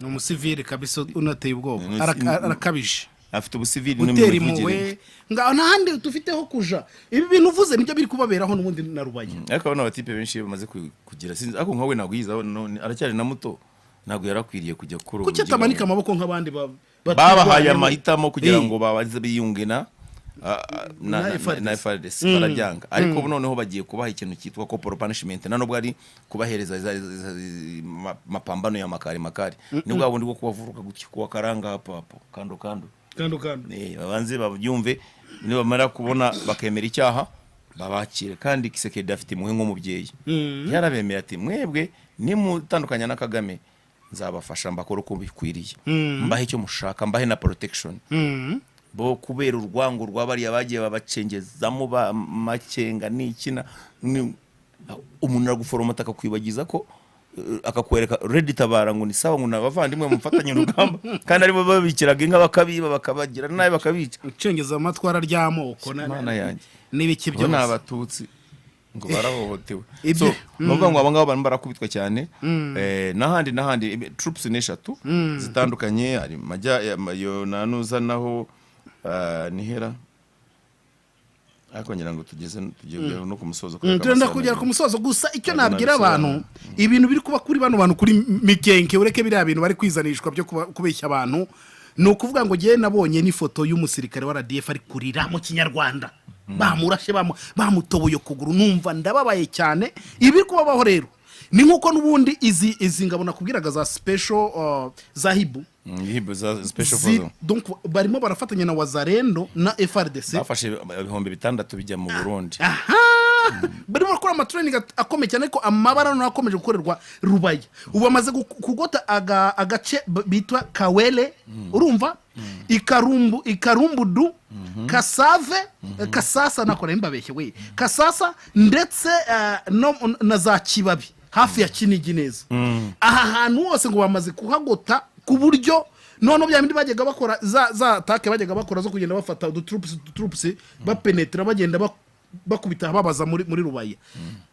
Ni umusivili kabisa unateye ubwoba. Ni Arakabije. Afite ubusivili Gutera n'imivugire. Impuhwe ngaho nta handi dufiteho kuja. Ibi bintu uvuze nibyo biri kubaberaho n'ubundi na Rubaya. Ariko abana batipe benshi iyo bamaze kugira, sinzi, ariko nkawe ntabwo yize none aracyari na muto, ntabwo yarakwiriye kujya kuri Kuki atamanika amaboko nk'abandi babahaye batirwanyemo? Amahitamo kugira ngo babanze biyunge na Na FARDC. Na FARDC barabyanga, ariko ubu noneho bagiye kubaha ikintu cyitwa corporal punishment, na nubwo ari kubahereza mapambano ya makari makari, ni bwa bundi bwo kubavuruka gutya, kuwa karanga hapo hapo, kando kando. Kando kando. Babanze babyumve, nibamara kubona bakemera icyaha babakire. Kandi Tshisekedi afite impuhwe nk'umubyeyi, yarabemeye ati: "Mwebwe nimutandukanya na Kagame nzabafasha, mbakore uko bikwiriye, mbahe icyo mushaka, mbahe na protection." Bo kubera urwango rwa bariya bagiye babacengezamo ba Makenga n'ikina umuntu araguforomata akakwibagiza ko akakwereka RED Tabara ngo ni sawa, ngo ni abavandimwe mufatanye urugamba, kandi aribo babikiraga inka bakabiba, bakabagira nabi, bakabica. Icengeza amatwara ry'amoko Imana yanjye. N'ibiki Bo ni byose. Abatutsi ngo barahohotewe. Ibyo- So ni ukuvuga ngo abo ngabo barimo barakubitwa cyane. N'ahandi n'ahandi, troops ni eshatu zitandukanye. Hari majya yo nanuza naho nihera, ariko ngira ngo tugeze, tugiye kugera no ku musozo kubera ko Turenda amasaha kugera nagiye. Ku musozo gusa icyo Ntabwo nabwira abantu, ibintu biri kuba kuri bano bantu kuri Mikenke, ureke biriya bintu bari kwizanishwa byo kubeshya abantu, ni ukuvuga ngo ngewe nabonye n'ifoto y'umusirikare wa RDF ari kurira mu Kinyarwanda, bamurashe, bamutoboye ukuguru, numva ndababaye cyane. Ibiri kubabaho rero ni nk'uko n'ubundi izi ngabo nakubwiraga za special za Hibu. Hibu za special force. Donc barimo barafatanya na Wazalendo na FARDC. Bafashe 6000 bijya mu Burundi. Aha barimo barakora ama training akomeye cyane, ariko amabara noneho akomeje gukorerwa Rubaya. Ubu bamaze kugota agace bitwa Kawele, urumva, Ikarumbu, Ikarumbudu, Kasave, Kasasa, nakora mbabeshye we, Kasasa, ndetse no na za Kibabi hafi ya Kinigi neza. Aha hantu hose ngo bamaze kuhagota, ku buryo noneho bya bindi bajyaga bakora, za attaque bajyaga bakora zo kugenda bafata uduturupusi uduturupusi, bapenetera, bagenda bakubita babaza muri Rubaya,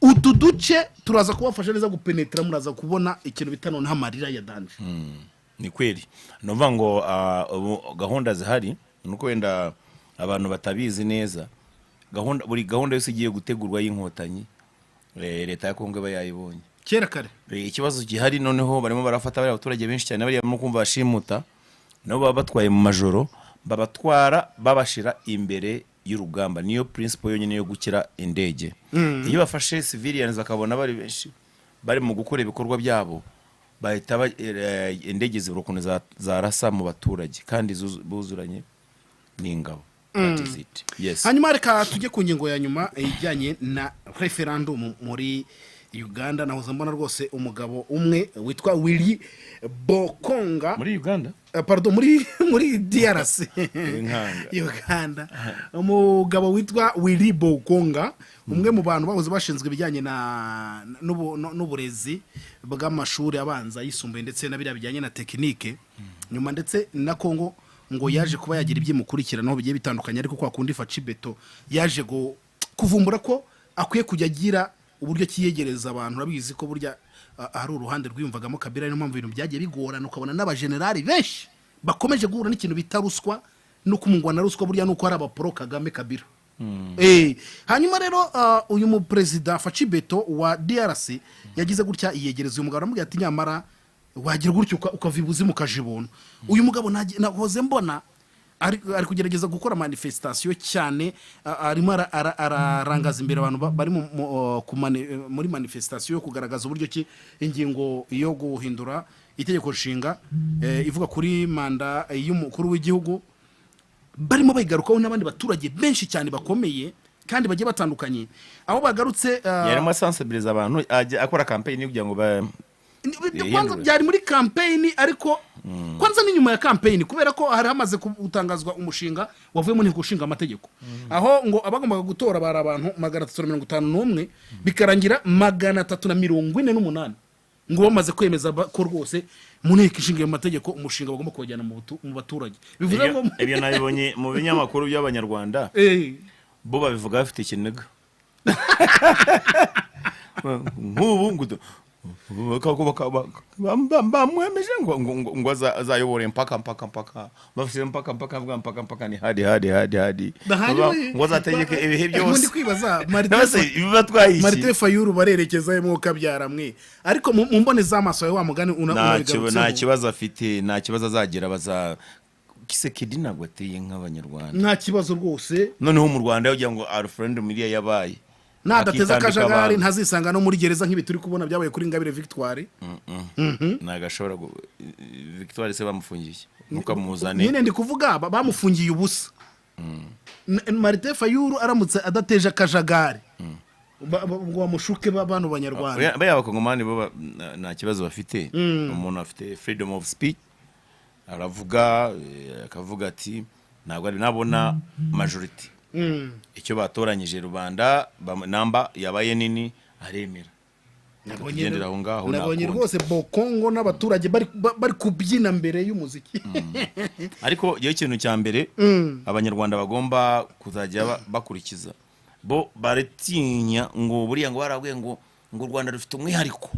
utu duce turaza kubafasha neza gupenetera, muraza kubona ikintu bita noneho amarira ya danger. Ni kweli, ni ukuvuga ngo ubu gahunda zihari ni uko wenda abantu batabizi neza gahunda. Buri gahunda yose igiye gutegurwa y'Inkotanyi, leta ya Kongo iba yayibonye kera kare. Ikibazo gihari noneho, barimo barafata bariya abaturage benshi cyane, bariya barimo kumva bashimuta, nabo baba batwaye mu majoro, babatwara babashira imbere y'urugamba. Niyo principle yonyine yo gukira indege. Iyo bafashe civilians bakabona bari benshi bari mu gukora ibikorwa byabo, bahita indege zibura ukuntu zarasa mu baturage kandi buzuranye n'ingabo. That is it. Yes. Hanyuma reka tujye ku ngingo ya nyuma ijyanye na referendum muri Uganda. Nahoze mbona rwose umugabo umwe witwa Willy Bokonga. Muri Uganda? Pardon, muri DRC. Inkanga. Uganda. Umugabo witwa Willy Bokonga, umwe mu bantu bahoze bashinzwe ibijyanye na n'uburezi bw'amashuri abanza, yisumbuye, ndetse na biriya bijyanye na tekinike nyuma, ndetse na Kongo, ngo yaje kuba yagira ibyimukurikiranaho bigiye bitandukanye. Ariko kwa kundi Fatshi Béton yaje kuvumbura ko akwiye kujya agira uburyo kiyegereza abantu. Urabizi ko burya hari uruhande rwiyumvagamo Kabila, niyo mpamvu ibintu byagiye bigorana, ukabona n'abajenerali benshi bakomeje guhura n'ikintu bita ruswa no kumungwa na ruswa. Burya nuko hari aba pro Kagame Kabila. Hanyuma rero uyu muperezida Fatshi Béton wa DRC yagize gutya yiyegereza uyu mugabo, aramubwira ati: "Nyamara wagira gutya ukava ibuzimu ukaja ibuntu." Uyu mugabo nahoze mbona ari kugerageza gukora manifestation cyane, arimo ararangaza imbere abantu bari muri manifestation yo kugaragaza uburyo ki ingingo yo guhindura itegeko nshinga ivuga kuri manda y'umukuru w'igihugu barimo bayigarukaho n'abandi baturage benshi cyane bakomeye kandi bagiye batandukanye, aho bagarutse Yarimo asensibiliza abantu, ajya akora campaign kugira ngo Kwanza byari muri campaign, ariko kwanza ni nyuma ya campaign, kubera ko hari hamaze gutangazwa umushinga wavuye mu nteko ishinga amategeko, aho ngo abagombaga gutora bari abantu 351, bikarangira 348 ngo bamaze kwemeza ko rwose mu nteko ishinga amategeko umushinga bagomba kuwujyana mu baturage. Bivuze ngo Ibyo nabibonye mu binyamakuru by'Abanyarwanda. Bo babivuga bafite ikiniga nk'ubu ngo Bamwemeje ngo azayobore mpaka mpaka mpaka, bafise mpaka mpaka, mvuga mpaka mpaka, ni hadi hadi hadi hadi, ngo azategeke ibihe byose. Ndi kwibaza Nase bibatwaye iki? Martin Fayulu barerekeza mu kabyara mwe, ariko mu mbone z'amaso yawe, wa mugani nta kibazo afite, nta kibazo azagira. Baza Kisekedi ntabwo ateye nk'Abanyarwanda. Nta kibazo rwose. Noneho mu Rwanda ugira ngo referendum iriya yabaye, nadateza akajagari ntazisanga no muri gereza nk'ibi turi kubona byabaye kuri Ingabire Victoire. Ntabwo ashobora. Victoire se bamufungiye, ntukamuzane. Nyine ndi kuvuga bamufungiye ubusa. Martin Fayulu aramutse adateje akajagari ngo bamushuke bano Banyarwanda. Bariya Abakongomani bo nta kibazo bafite. Umuntu afite freedom of speech, aravuga, akavuga ati ntabwo ari nabona majority, icyo batoranyije rubanda, namba yabaye nini, aremera. Tugendera aho ngaho. Nabonye rwose Bokongo n'abaturage bari kubyina mbere y'umuziki. Ariko iyo kintu cya mbere Abanyarwanda bagomba kuzajya bakurikiza, bo baratinya ngo buriya ngo barabwiye ngo u Rwanda rufite umwihariko,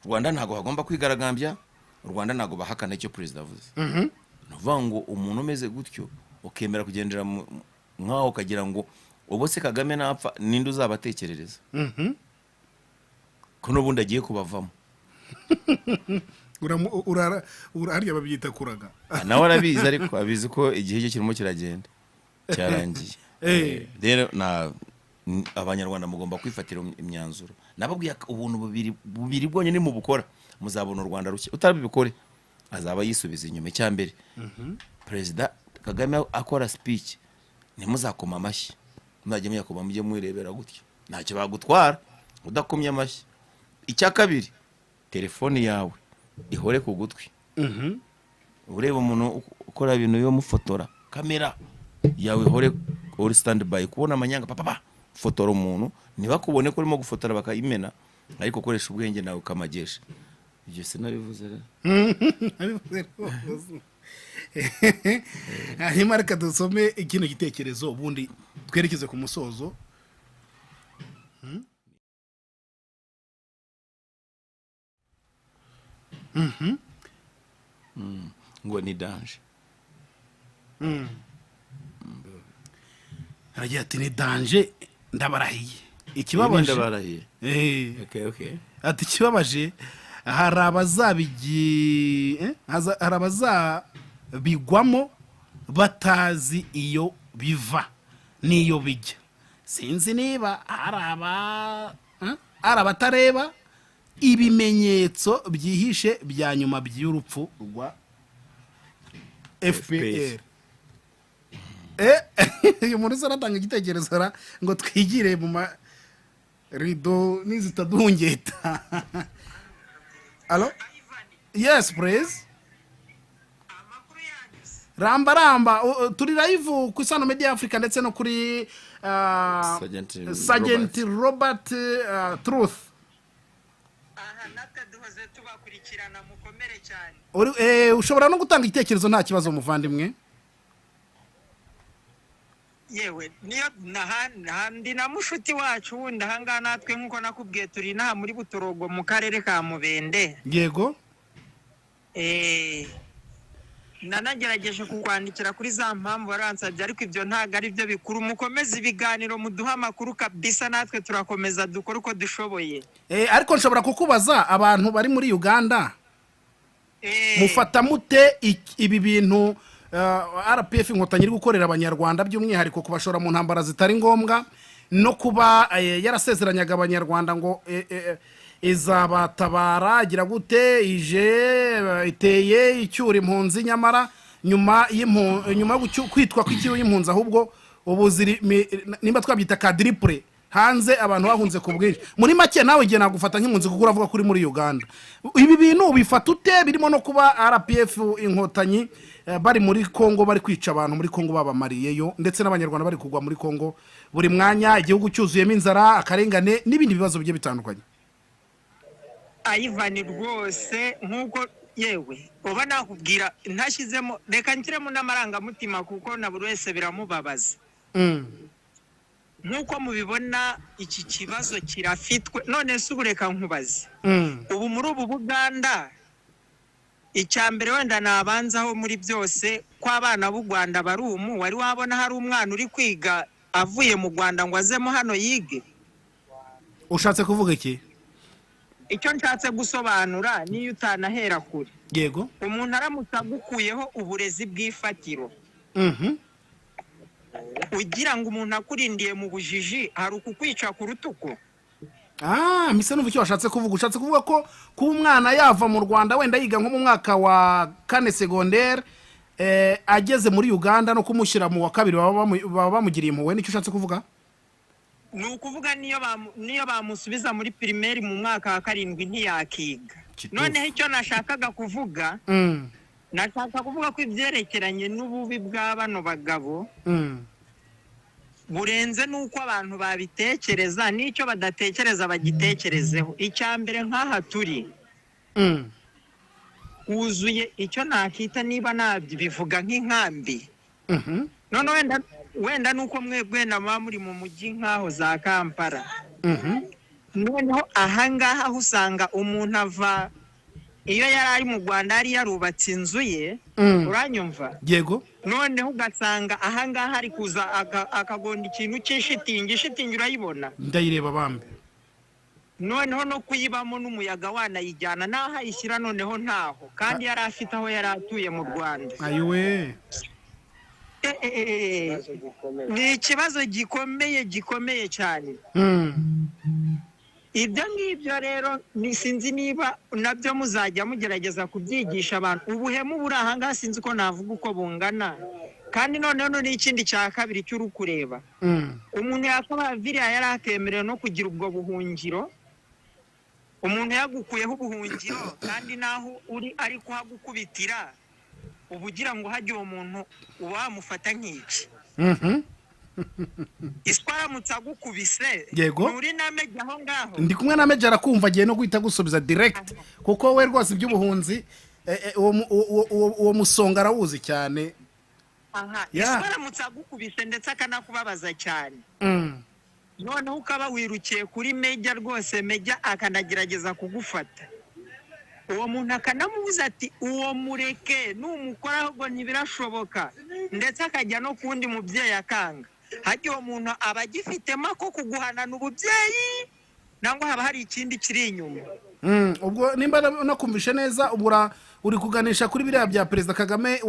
u Rwanda ntabwo bagomba kwigaragambya, u Rwanda ntabwo bahakana icyo perezida avuze. Ni ukuvuga ngo umuntu umeze gutyo ukemera kugendera nkaho, ukagira ngo ubu se Kagame napfa ninde uzabatekerereza, ko n'ubundi agiye kubavamo. Hariya babyita kuraga. Nawe arabizi, ariko abizi ko igihe cye kirimo kiragenda cyarangiye. Rero Abanyarwanda mugomba kwifatira imyanzuro. Nababwiye ubuntu bubiri bwonyine mubukora muzabona u Rwanda rushya. Utarabikore azaba yisubiza inyuma. Icya mbere, Perezida Kagame akora speech, ntimuzakoma amashyi, muzajye muyakoma mujye mwirebera gutya, ntacyo bagutwara udakomye amashyi. Icya kabiri, telefoni yawe ihore ku gutwi, ureba umuntu ukora ibintu yo mufotora, kamera yawe ihore uri stand by, kubona amanyanga papa fotora umuntu, ntibakubone ko urimo gufotora bakayimena, ariko ukoresha ubwenge nawe ukamagesha. Ibyo sinabivuze rero. Hanyuma reka dusome ikino gitekerezo ubundi twerekeze ku musozo. Ngo ni danger. Aragira ati ni danger, ndabarahiye. Ikibabaje ndabarahiye. Okay, okay. Ati ikibabaje hari abazabigwamo batazi iyo biva n'iyo bijya. Sinzi niba hari abatareba ibimenyetso byihishe bya nyuma by'urupfu rwa FPR. Uyu muntu aratanga igitekerezo ngo twigire mu marido n'izitaduhungeta. Allo? Yes, please. Ramba ramba, turi live ku Isano Media Africa ndetse no kuri Sergeant Robert Truth. Aha natwe duhoze tubakurikirana, mukomere cyane. Ushobora no gutanga igitekerezo nta kibazo muvandimwe. Yewe niyo nahandi na mushuti wacu wundi ahangana natwe nkuko nakubwiye turi inaha muri Butorogo mu karere ka Mubende. Yego. Nanagerageje kukwandikira kuri za mpamvu waransabye, ariko ibyo ntago ari byo bikuru. Mukomeze ibiganiro, muduha amakuru kabisa, natwe turakomeza dukora uko dushoboye. Ariko nshobora kukubaza abantu bari muri Uganda, mufata mute ibi bintu RPF Inkotanyi iri gukorera Abanyarwanda, by'umwihariko kubashora mu ntambara zitari ngombwa, no kuba yarasezeranyaga Abanyarwanda ngo izabatabara, gira gute, ije iteye icyura impunzi, nyamara nyuma nyuma kwitwa kw'ikiyo y'impunzi ahubwo ubu ziri nimba twabyita quadruple hanze, abantu bahunze ku bwinshi. Muri make nawe igihe nagufata nk'impunzi kuko uravuga kuri muri Uganda. Ibi bintu ubifata ute, birimo no kuba RPF Inkotanyi bari muri Kongo bari kwica abantu muri Kongo babamariyeyo, ndetse n'Abanyarwanda bari kugwa muri Kongo buri mwanya, igihugu cyuzuyemo inzara, akarengane n'ibindi bibazo bigiye bitandukanye. Ivan rwose nkuko yewe uba nakubwira ntashyizemo, reka nshyiremo n'amarangamutima kuko na buri wese biramubabaza. Nk'uko mubibona, iki kibazo kirafitwe. None se ubu reka nkubaze, ubu muri ubu Buganda, icya mbere wenda nabanzaho muri byose, ko abana b'u Rwanda bari umu, wari wabona hari umwana uri kwiga avuye mu Rwanda ngo azemo hano yige? Ushatse kuvuga iki? Icyo nshatse gusobanura, niyo utanahera kure, umuntu aramutse agukuyeho uburezi bw'ifatiro, ugira ngo umuntu akurindiye mu bujiji, hari ukukwica ku rutugu? Ah, mise numva icyo washatse kuvuga. Ushatse kuvuga ko kuba umwana yava mu Rwanda, wenda yiga nko mu mwaka wa kane segondere, ageze muri Uganda no kumushyira mu wa kabiri baba bamugiriye impuhwe, nicyo ushatse kuvuga? Ni ukuvuga niyo bamusubiza muri primaire mu mwaka wa karindwi, ntiyakiga. Kitufu. Noneho icyo nashakaga kuvuga, nashaka kuvuga ko ibyerekeranye n'ububi bwa bano bagabo burenze n'uko abantu babitekereza, n'icyo badatekereza bagitekerezeho. Icya mbere, nk'aha turi wuzuye icyo nakita, niba nabivuga, nk'inkambi. None wenda nuko mwebwe wenda muba muri mu mujyi nk'aho za Kampala, noneho ahangaha aho usanga umuntu ava iyo yari ari mu Rwanda, yari yarubatse inzu ye, uranyumva? Yego. Noneho ugasanga ahangaha ari kuza akagonda ikintu cy'ishitingi. Ishitingi urayibona? Ndayireba bambe. Noneho no kuyibamo n'umuyaga wanayijyana, n'aho ayishyira noneho ntaho, kandi yari afite aho yari atuye mu Rwanda. Ayiwe! Ni ikibazo gikomeye, gikomeye cyane. Ibyo ngibyo rero ni sinzi niba nabyo muzajya mugerageza kubyigisha abantu. Ubuhemu buri aha ngaha sinzi uko navuga uko bungana. Kandi noneho n'ikindi cya kabiri cy'uri kureba, umuntu yakabaye viriya yari akemerewe no kugira ubwo buhungiro. Umuntu yagukuyeho ubuhungiro, kandi naho uri ari kuhagukubitira, uba ugira ngo hajye uwo muntu uba wamufata nk'iki? Iswa aramutse agukubise, nturi na Meja aho ngaho? Ndi kumwe na Meja, arakumva, agiye no guhita gusubiza direct, kuko we rwose iby'ubuhunzi uwo musonga arawuzi cyane. Aha. Iswa aramutse agukubise ndetse akanakubabaza cyane, noneho ukaba wirukiye kuri Meja rwose, Meja akanagerageza kugufata, uwo muntu akanamubuza ati: "Uwo mureke, numukoraho ngo ntibirashoboka", ndetse akajya no ku wundi mubyeyi akanga, hajya uwo muntu aba agifitemo ko kuguhanana ububyeyi, nangwa haba hari ikindi kiri inyuma? Ubwo nimba nakumvishe neza, ubwo uri kuganisha kuri biriya bya Perezida Kagame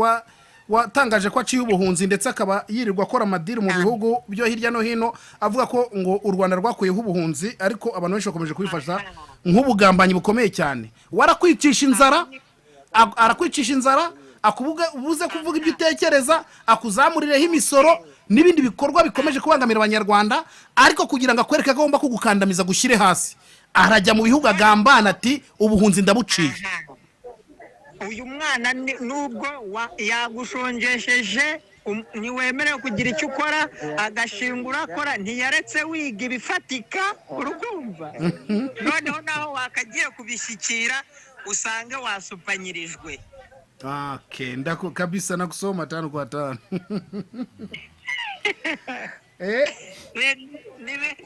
watangaje ko aciye ubuhunzi, ndetse akaba yirirwa akora amadiri mu bihugu byo hirya no hino, avuga ko ngo u Rwanda rwakuyeho ubuhunzi, ariko abantu benshi bakomeje kubifasha nk'ubugambanyi bukomeye cyane. Warakwicisha inzara, arakwicisha inzara, akubuga ubuze kuvuga ibyo utekereza, akuzamurireho imisoro n'ibindi bikorwa bikomeje kubangamira Abanyarwanda, ariko kugira ngo akwereke ko agomba kugukandamiza, gushyire hasi, arajya mu bihugu agambana ati: "Ubuhunzi ndabuciye." Uyu mwana nubwo yagushongesheje, ntiwemerewe kugira icyo ukora, agashinga urakora, ntiyaretse wiga ibifatika, urukumva? Noneho naho wakagiye kubishyikira, usange wasupanyirijwe. Okay, ndako kabisa nakusoma tano kwa tano.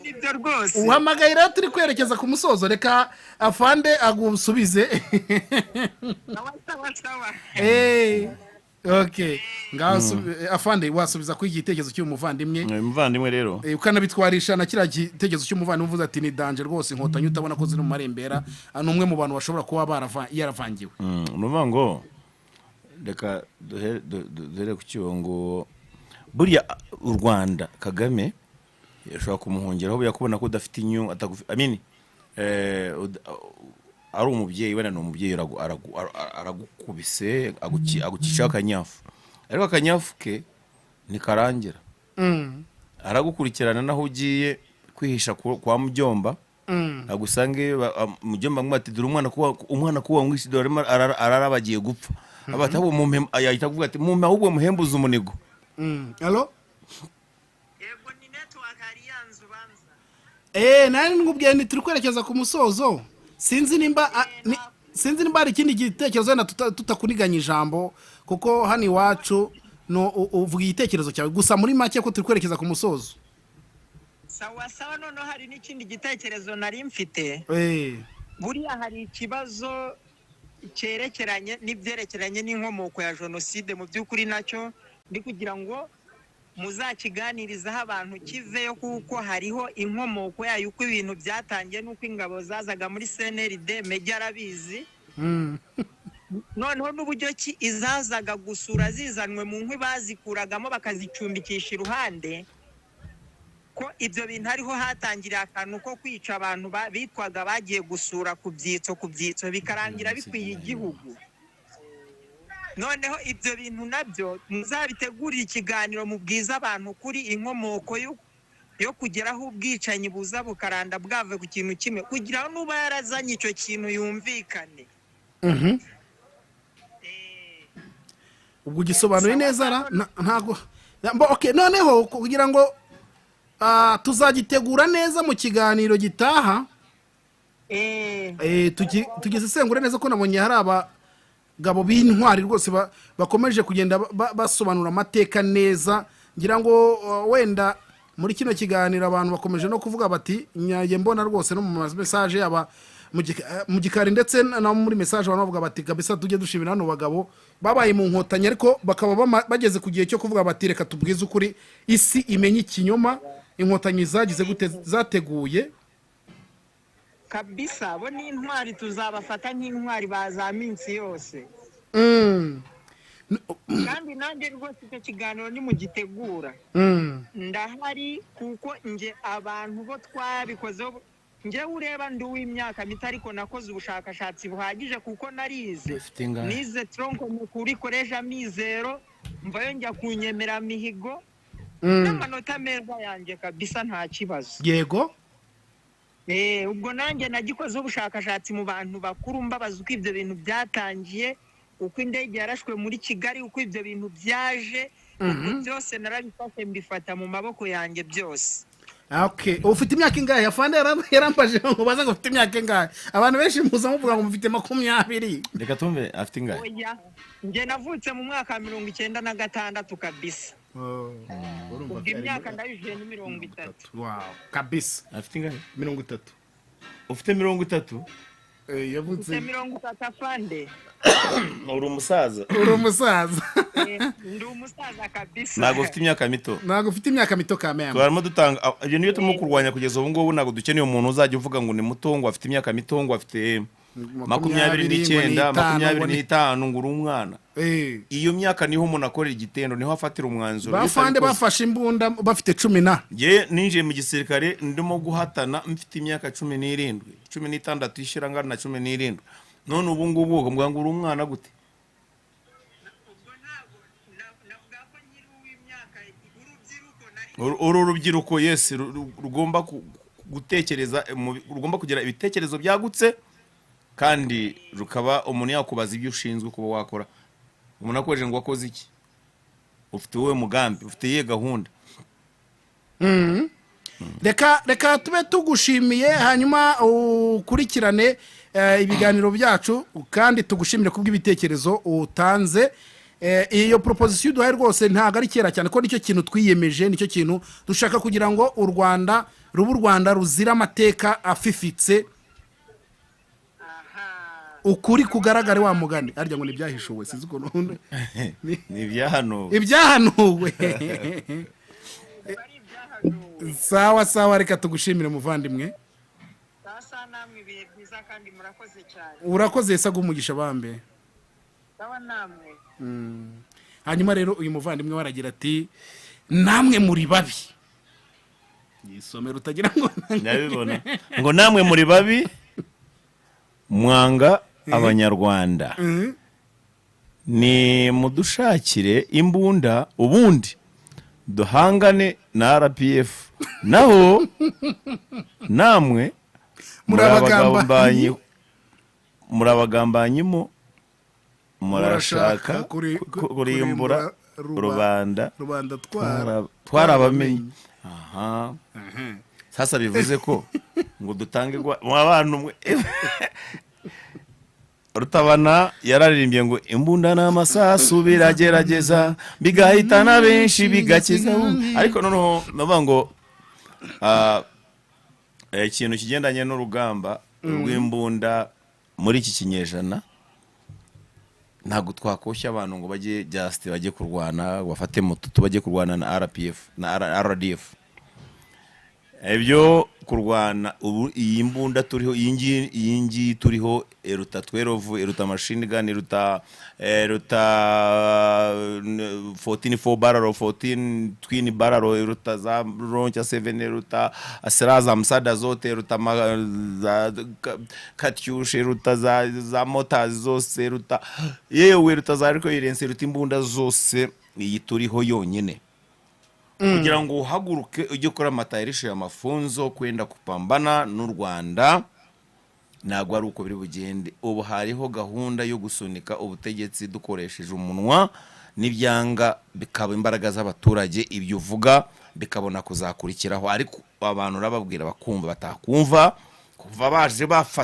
Nibyo rwose. Uhamagaye rero turi kwerekeza ku musozo, reka afande agusubize. Sawa sawa sawa. Okay, ngaho afande, wasubiza kuri iki gitekerezo cy'uyu muvandimwe? Uyu muvandimwe rero, ukanabitwarisha na kiriya gitekerezo cy'umuvandimwe uvuze ati: "Ni danger rwose, Inkotanyi utabona ko ziri mu marembera." Ah, ni umwe mu bantu bashobora kuba yaravangiwe. Ni ukuvuga ngo reka duhere ku cyuho ngo buriya u Rwanda, Kagame yashobora kumuhungiraho buriya kubona ko udafite inyungu I mean, ari umubyeyi, wenda ni umubyeyi, aragukubise, agucishaho akanyafu, ariko akanyafu ke ntikarangira. Aragukurikirana naho ugiye kwihisha kwa mujyomba, agusange mujyomba amwe ati: "Dore umwana kuwa umwana kuwa mwisi, dore arimo araraba agiye gupfa." Aba ahubwo mumpe, yahita avuga ati: "Mumpe ahubwo muhembuze umunigo." Allo? Yego, ni network hari yanzu banza. Nari nkubwiye ni turi kwerekeza ku musozo. Sinzi nimba hari ikindi gitekerezo wenda tutakuniganya ijambo, kuko hano iwacu no uvuga igitekerezo cyawe gusa muri make, ko turi kwerekeza ku musozo. Sawa sawa. Noneho hari n'ikindi gitekerezo nari mfite. Buriya hari ikibazo cyerekeranye n'ibyerekeranye n'inkomoko ya jenoside. Mu by'ukuri nacyo ndi kugira ngo muzakiganirizeho abantu kiveyo, kuko hariho inkomoko yayo, uko ibintu byatangiye n'uko ingabo zazaga muri CNRD. Mejya arabizi. Noneho n'uburyo ki izazaga gusura zizanwe mu nkwi bazikuragamo bakazicumbikisha iruhande, ko ibyo bintu ariho hatangiriye akantu ko kwica abantu bitwaga bagiye gusura ku byitso, bikarangira bikwiye igihugu. Noneho ibyo bintu nabyo muzabitegurire ikiganiro, mubwize abantu kuri inkomoko yo kugeraho ubwicanyi buza bukaranda bwave ku kintu kimwe, kugira ngo nuba yarazanye icyo kintu yumvikane. Ubwo ugisobanuye neza ra? Ntago okay, noneho kugira ngo tuzagitegura neza mu kiganiro gitaha. Tugisesengure neza, ko nabonye hari abagabo b'intwari rwose bakomeje kugenda basobanura amateka neza. Ngira ngo wenda muri kino kiganiro abantu bakomeje no kuvuga bati nyaye mbona rwose no mu message, yaba mu gikari ndetse no muri message, abantu bavuga bati kabisa tujye dushimira hano bagabo babaye mu Nkotanyi, ariko bakaba bageze ku gihe cyo kuvuga bati reka tubwize ukuri isi imenye ikinyoma Inkotanyi zagize gute, zateguye. Kabisa, bo ni intwari, tuzabafata nk'intwari ba za minsi yose. Kandi nanjye rwose icyo kiganiro nimugitegura ndahari, kuko nge abantu bo twabikozeho, njyewe ureba ndi uw'imyaka mito, ariko nakoze ubushakashatsi buhagije kuko narize. Ufite ingahe? Nize tronc commun kuri Collège Amizero, mvayo njya ku Nyemeramihigo n'amanota meza yanjye kabisa, nta kibazo. Ubwo nanjye nagikozeho ubushakashatsi mu bantu bakuru, mbabaza uko ibyo bintu byatangiye, uko indege yarashwe muri Kigali, uko ibyo bintu byaje. Ubwo byose narabifashe, mbifata mu maboko yanjye byose. Okay, ufite imyaka ingahe? Afande yarambaje ngo baza ngo ufite imyaka ingahe. Abantu benshi muza muvuga ngo mufite 20. Reka tumve afite ingahe. Oya, njye navutse mu mwaka wa 96 kabisa. Urumva Ubwo imyaka ndayujuje ni 30. Wow, kabisa. Afite ingahe? 30. Ufite 30? Yavutse Mfite 30, afande. Uri umusaza. Uri umusaza. Ndi umusaza kabisa. Ntabwo ufite imyaka mito. Ntabwo ufite imyaka mito kameme. Twarimo dutanga ibyo niyo turimo kurwanya kugeza ubu ngubu. Ntabwo dukeneye umuntu uzajya uvuga ngo ni muto, ngo afite imyaka mito, ngo afite 29, 25, ngo uri umwana. Iyo myaka niho umuntu akorera igitendo, niho afatira umwanzuro. Iyo Bafande utabikoze- bafashe imbunda bafite cumi na Njye ninjiye mu gisirikare ndimo guhatana mfite imyaka 17, 16 ishira ngana na 17. None ubu ngubu ukavuga ngo uri umwana gute? Ubwo ntabwo navuga ko nkiri uw'imyaka urubyiruko nari. Uru rubyiruko, yes, rugomba gutekereza, rugomba kugira ibitekerezo byagutse, kandi rukaba umuntu yakubaza ibyo ushinzwe kuba wakora. Umuntu akoresheje ngo wakoze iki, ufite uwuhe mugambi, ufite iyihe gahunda? Reka tube tugushimiye, hanyuma ukurikirane ibiganiro byacu, kandi tugushimire kubw'ibitekerezo utanze. Iyo proposition uduhaye rwose ntabwo ari kera cyane, ko nicyo kintu twiyemeje, nicyo kintu dushaka kugira ngo u Rwanda rube u Rwanda ruzira amateka afifitse, ukuri kugaragare. Wa mugani harya ngo ntibyahishuwe, sinzi ukuntu Ni ibyahanuwe. Ibyahanuwe. Ari ibyahanuwe. Sawa sawa, reka tugushimire muvandimwe. Sasa namwe ibihe byiza kandi murakoze cyane. Urakoze, Yesu umugisha bambe. Sawa namwe. Hanyuma rero uyu muvandimwe we aragira ati namwe muri babi, yisomero utagira ngo Ndabibona ngo namwe muri babi, mwanga Abanyarwanda, ni mudushakire imbunda ubundi duhangane na RPF, naho namwe Muri abagambanyi. Muri abagambanyi, muri abagambanyi, mo murashaka kurimbura rubanda. Rubanda twara Twarabamenye. Aha sasa bivuze ko ngo dutange mu bantu mwe. Rutabana yararirimbye ngo imbunda n'amasasu biragerageza bigahitana benshi bigakiza, ariko noneho ndavuga ngo Ikintu kigendanye n'urugamba rw'imbunda muri iki kinyejana, ntabwo twakoshya abantu ngo bajye just bajye kurwana, bafate moto bajye kurwana na RPF na RDF. Ibyo kurwana ubu, iyi mbunda turiho, iyi ngiyi turiho eruta 12, eruta machine gun, eruta 14 4 barrel, 14 twin barrel, eruta za Ronca 7, eruta silaha za msaada zote, eruta za Katyusha, eruta za mortars zose, eruta, yewe, eruta za recoilless, eruta imbunda zose iyi turiho yonyine. Kugira ngo uhaguruke ujye ukora matayarisho ya mafunzo kwenda kupambana n'u Rwanda, ntabwo ari uko biri bugende. Ubu hariho gahunda yo gusunika ubutegetsi dukoresheje umunwa, n'ibyanga bikaba imbaraga z'abaturage, ibyo uvuga bikabona kuzakurikiraho. Ariko abantu urababwira bakumva, batakumva kuva baje bafata.